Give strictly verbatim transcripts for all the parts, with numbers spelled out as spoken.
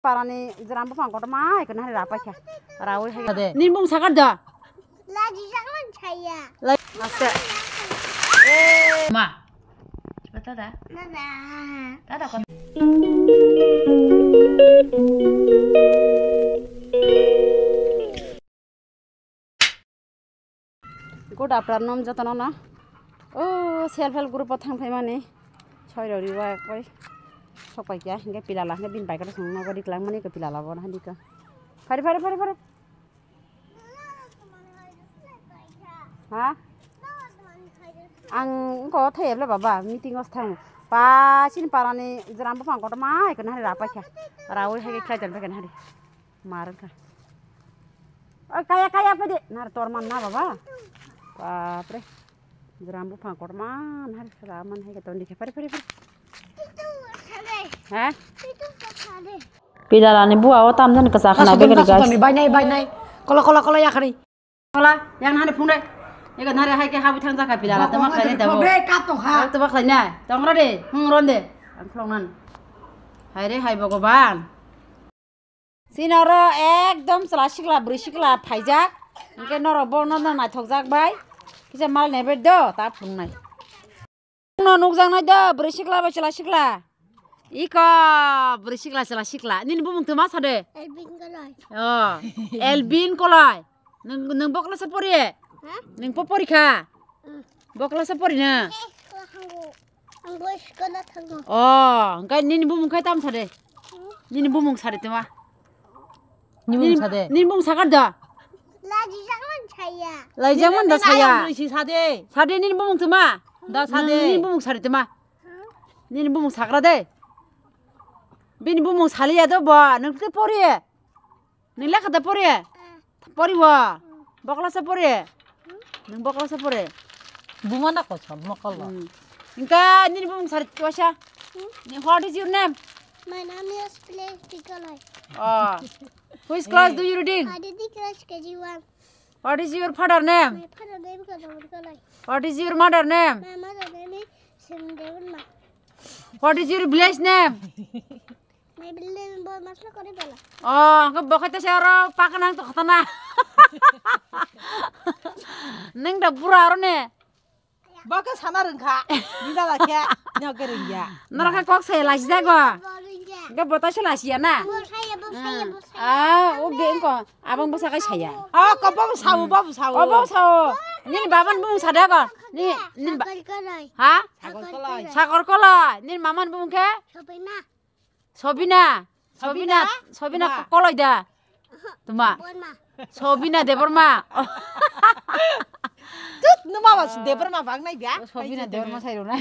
Parani jram buphang kotorma hai khe nahari rapaikha. Rawi hai de. Nini bumung sakar da. Laji jakman chaya. Aste. Ma. Tada. Tada. Tada. Good afternoon jotono no. O self help group o thang phaimani. Soi rori wa koi. Sok pai kya hingke pilala hingke bin bai kata song no gori klang mani ke pilala bo na handi ka. Phari phari phari phari. Ha? Ang ko thai ebla baba meeting os thang. Pa chin parani jram buphang kotorma hai khe nahari rapaikha. Rawi hai khe khlai jan bai khe nahari. Mar wngkha. Oi, kaya, kaya, phaidi. Nar tor man na, baba. Bapre. Jram buphang kotorma, nar sra man hai ka tondi khe. Phari, phari, phari. Ha? Pilala ni bua o tam jan kasa khna begari guys. Bai nai, bai nai. Kola, kola, kola, yakhari. Kola, yang nahari phung dai. Ega nahari hai khe habu thang jaka pilala. Tama khlai dabo. Be ka to ha. Tama khlai nai. Tong ro de. Hung ron de. Ang khlong nan. Hai re, hai Bhogoban. Sini oro ekdom chwla sikla, bwrwi sikla phaijak. Hingke norok bo no, no naithokjak bai. Kisa mal naibai do, ta phunuknai. No nukjaknai do, bwrwi sikla bai chwla sikla. Iko, bwrwi sikla, chwla sikla. Nini bumung tuma sade? Elvin Koloi. Oh, Elvin Koloi. Nung, nung bo class pori? Ha? Nung po pori kha? Hmm. Bo class pori na? Eh, school thango. Ang bo school thango. Oh, hingke nini bumung khai tam sade? Hmm? Nini bumung sade tuma? Nini bumung sade? Nini bumung sakar da? Laji jakman saya. Laji jakman da saya. Nini ayang nui si sade. Sade nini bumung tuma? Da sade. Nini bumung sade tuma? Hmm? Nini bumung sakra de. Bini bumung saliya do bo, nung te pori? Nung lekha da pori? Pori bo. Bo class pori? Nung bo class pori? Buma na ko chom mokol lo. Hmm. Hingke nini bumung sari tuasa. Hmm? Ni, what is your name? My name is Play Tikalai. Oh. Which class do you reading? I did the class K G one. What is your father name? My father name Kadamur Kalai. What is your mother name? My mother name is Sindevma. What is your village name? My building boy masla kore bala. Oh, ke bokai ta sero pakanang to khatana. Neng da bura aro ne. Boke sana rengkha. Nida la khe. Nyo ke rengya. Nora khe kok sai lasi jago. Ke bota se lasi ya na. Bo saya, bo saya, bo saya. Ah, o be ko. Abang bo sakai saya. Oh, ko bo sawo, bo sawo. Oh, bo sawo. Nini baban bumung sada ko. Ni, ni ba- Sakor kolai. Ha? Sakor kolai. Sakor kolai. Nini maman bumung khe? Sobina. Sobina. Sobina, Sobina. Sobina koloi da. Tuma. Debbarma. Sobina Debbarma. Tut, numa ba Debbarma bang nai dia. Sobina Debbarma sai rona.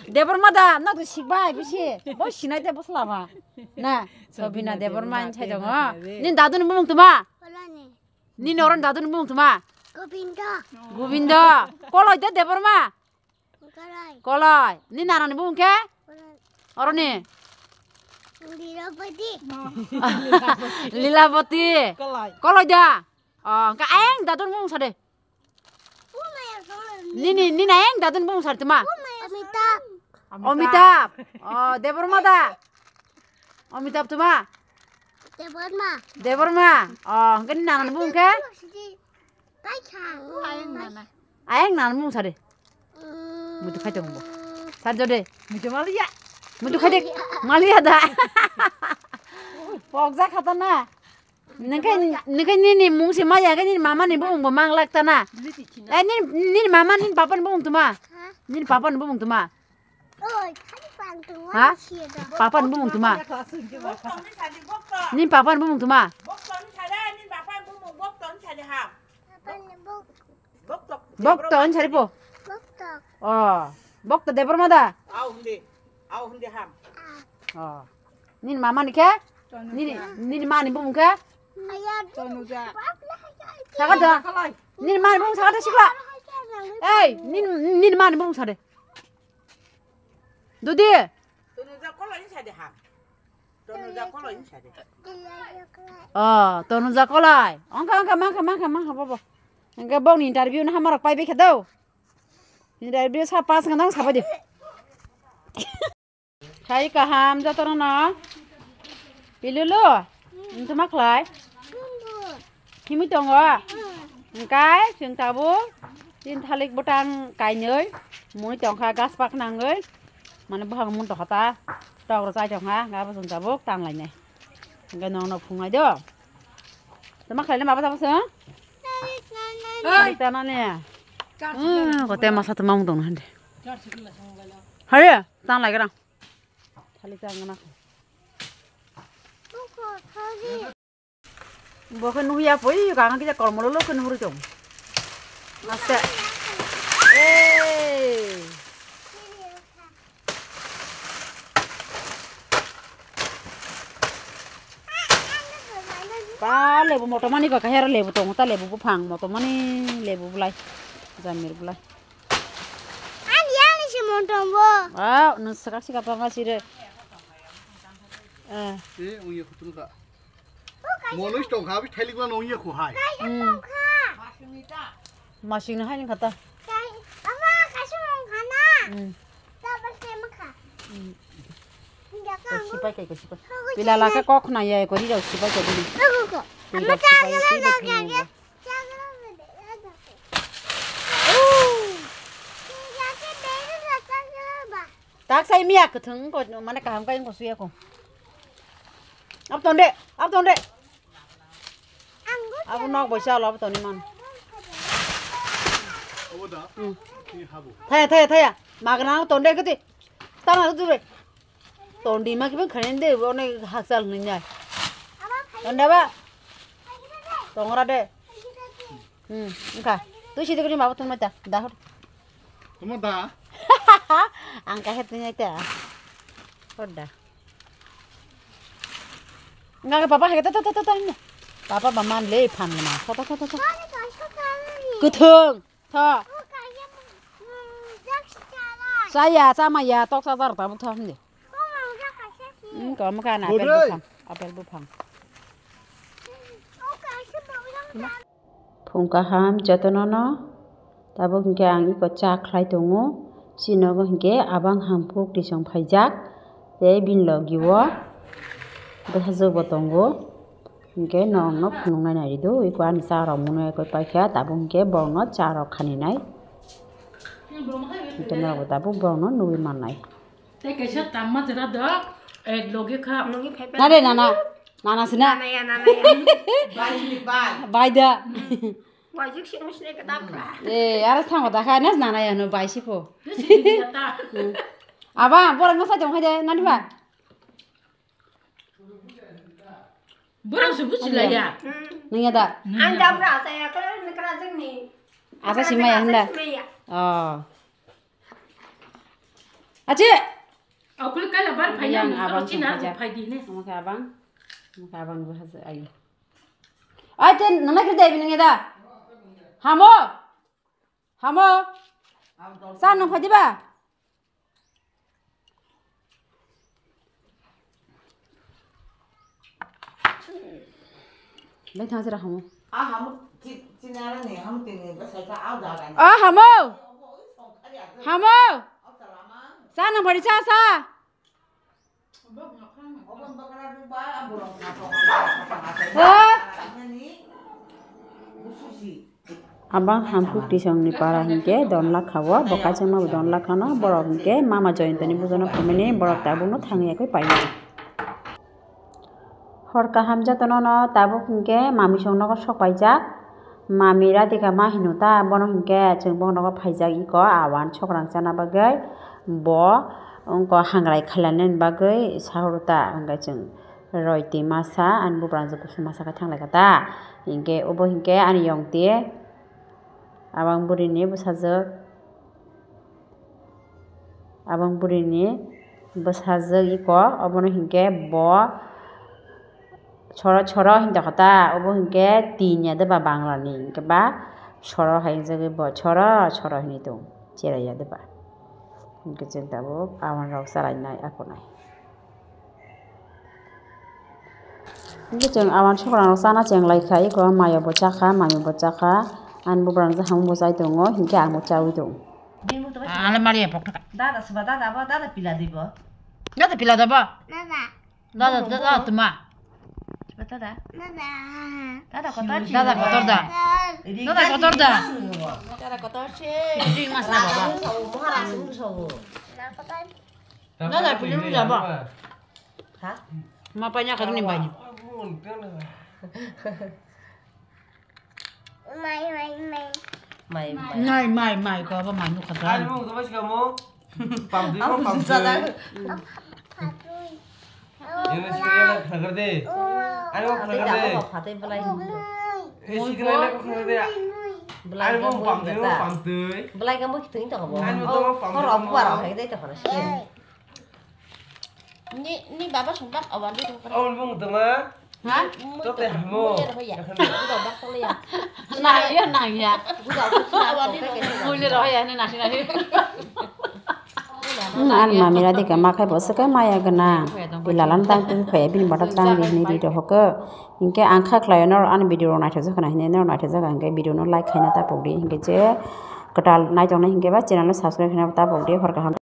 Debbarma da, na tu sikbai bisi. Bo sinai te bo slama. Na, Sobina Debbarma sai dong. Nin dadun bumung tuma? Kolani. Nin oron dadun bumung tuma? Govinda. Govinda. Koloi da Debbarma. Kolai. Kolai. Ni nanani bumung khe? Kolai. Oroni? Lilapati. Lilapati. Kolai. Kolai da. Oh, ka ayang dadun bumung sade. Umaya kolai. Nini, nini ayang dadun bumung sade tuma? Amitabh. Amitabh. Oh, Debbarma da. Amitabh tuma? Debbarma. Debbarma. Oh, ka ni nanani bumung khe? Ayang nana. Ayang nana mung sade. Mutu khai tong bo. Sar jode. Mutu maliya. Mutu khai de. Maliya da. Pokja khata na. Nengkai, nengkai nini mung se maya ke nini mama ni bumung bo mang lak ta na. Eh, nini, nini mama nini papa ni bumung tuma? Nini papa ni bumung tuma? Oi, khani pang tong. Ha? Papa ni bumung tuma? Ni papa ni bumung tuma? Bokto ni bumung. Bokto ni sari po? Bokto. Oh. Bokto Debbarma da? Au hindi. Au hindi ham. Oh. Nini mama ni khe? Nini, nini mani bumung khe? Ayah. Saga da. Nini mani bumung saga da sikla. Ei, nini, nini mani bumung sade. Dudi. Tonuja kolai ni sade ha. Tonuja kolai ni sade. Oh, Tonuja kolai. Ongka, ongka, mangka, mangka, mangka, bobo. Engke bong ni interview na hamarok pai bekhe do. Interview sa pass nang sabai di. Sai kaham jotono no. Pilulu, nwng tma khlai? Himwi tongo? Hwnkhe chwng tabuk tin thalik bwtang kainwi mui tongkha gas pak nangwi, mane buphang mun tongkha ta, tok rw chai tongkha, hwnkhe abo chwng tabuk tang lainai. Hwnkhe nwng no phungnai do. Tma khlainai mabo tamo chwng? Oi. Thalik tanani. Hmm, kote masa tma mung tong hande. Hari, tang lai grang. Thalik tang na. Bo khe nuya poi, kanga kisa kormo lolo khe nuhuri tong. Aste. Ei. Ta lebu motomani kok kahero lebu tongo, ta lebu buphang motomani lebu bulai. Jamir bulai. Ani yang ni si motom bo. Ah, nung saka sika pa ma sire. Eh. Eh, ung ye kutung ka. Monoi tongkha, abi thailik ma nong ye khu hai. Hmm. Masing na hai ni kata. Ama kaisa mong khana. Hmm. Sipai kai ko sipai. Pila laka kok na ya ko ri rau sipai ko dini. Ko ko. Pila sipai si de khna. Tak sai miya kwthwng ko mane kaham kai ko suya ko. Ab tonde, ab tonde. Abo nok bai chalo abo toni man. Obo da? Hmm. Ni habo. Thaya, thaya, thaya. Magna tonde kiti. Tana tu re. Tondi ma kibang khane de, one hakchal ni nai. Tonda ba. Tongra de. Hmm, engka. Tu sidi kini mabo tongma ta. Da hor. Tongma da? Ang ka het ni ta. Hor da. Nga papa hai ta ta ta ta ta. Papa ba man le phan na. Ta ta ta ta ta. Kuthung. Tho. Chaya, chama ya, tok sa jar ta buk thon de. Hmm, kom ka na apple buphang, apple buphang. Phung kaham jotono no. Tabuk hinkhe ang iko cha khlai tongo. Chini nogo hinkhe abang hamkuk tisong phaijak. Tei bini logi o bwsajwk bo tongo. Hinkhe norokno phunuknai nai rw di, iko ani cha rok mwnwi eko paikha, tabuk hinkhe borokno cha rok khani nai. Hinkhe norokbo tabuk borokno nugwi mannai. Tei kaisa tangma jora dok, ek loge kha. Nare nana, nana sina. Nana ya, nana ya. Bai, bai. Bai da. Bai jik si nung sini kedap lah. Eh, aras thango da kha, nas nana ya no bai si pho. Aba, borok no sa jong hai de, nani ba? Borok se buji la ya. Nung ya da? Ang dam ra sa ya, kala ni kala jeng ni. Asa si maya handa. Oh. Ache. Okul kala bar phai yang abang china phai di ne. Maka abang. Maka abang bahasa ayo. Ai ten nana kiri dai bining da. Hamo. Hamo. Sa nung phai di ba. Bai thang sira hamo. Ah, hamo, chi-, chinara ni hamo tini ba sai ka au da ga ni. Ah, hamo. Hamo. Sa nang bari sa, sa. Ha? Abang hamkuk tisongni para hinkhe don lakha o, bo kaisa ma bo don lakha no, borok hinkhe mama Joyantani bujono phaimani, borok tabukno thangwi yakwi paimani. Hor kaham jotono no tabuk hinkhe mamisong nogo sok paijak, mami Radhika ma hino ta, bono hinkhe chwng bono nogo phaijak iko awan sokrang chana bagwi, bo wngkha hangrai khailani bagwi sahoro ta, hwnkhe chwng. Roi twi masa ani bubarangjak kusu masa khe thang lai kha ta. Hinkhe obo hinkhe ani yong twi abang burini bwsajwk, abang burini bwsajwk iko obono hinkhe bo choro choro hinwi tongkha ta. Obo hinkhe tin ya de ba Bangla ni hinkhe ba choro hai wngjagwi bo choro choro hinwi tongo, cherai ya de ba. Hinkhe chwng tabuk awan rok chalainai akonai. Hinkhe chwng awan sokrang rok chana cheng lai kha, eko mayo bo chakha, mami bo chakha, ani bubarangjak hamung bo chai tongo, hinkhe ang bo chaui tongo. Dada seba dada bo, dada pila dibo. Dada pila dabo? Dada. Dada, dada, tuma. Dada. Dada kotor si. Dada kotor da. Dada kotor da. Dada kotor si. Tui mas na baba. Dada pujun jaba. Ha? Ma panya kaduni bani. Mai, mai, mai. Mai, mai. Mai, mai, mai, ko ba mai nukha da. Ani mung to basi kamu. Pam dui mo, pam dui. Ini sih yang nak kena kerja. Ani mau kena kerja. Phatai belai. Eh, si kena nak kena kerja. Belai kamu pam dui mo, pam dui. Belai kamu kitu ini tak kamu. Ani mau to pam dui. Kau rabu barang lagi deh tak kena sih. Ni, ni baba sumpak awan di tongkar. Awan bung tama. Ha? Tote hamo. Guda bak tole ya. Nang ya, nang ya. Guda bak tole ya. Muli roh ya, ni nasi nasi. An mami radika makhai bo sekai maya gana. Pilalan tang tu khaya bini bata tang di ni di dohok. Hingke ang kha khlai nor an video rok naithok jakana hine nor naithok jaka hingke video no like khaina tapok di hingke je kwtal naitok nai hingke ba channel no subscribe khaina tapok di hor kaham.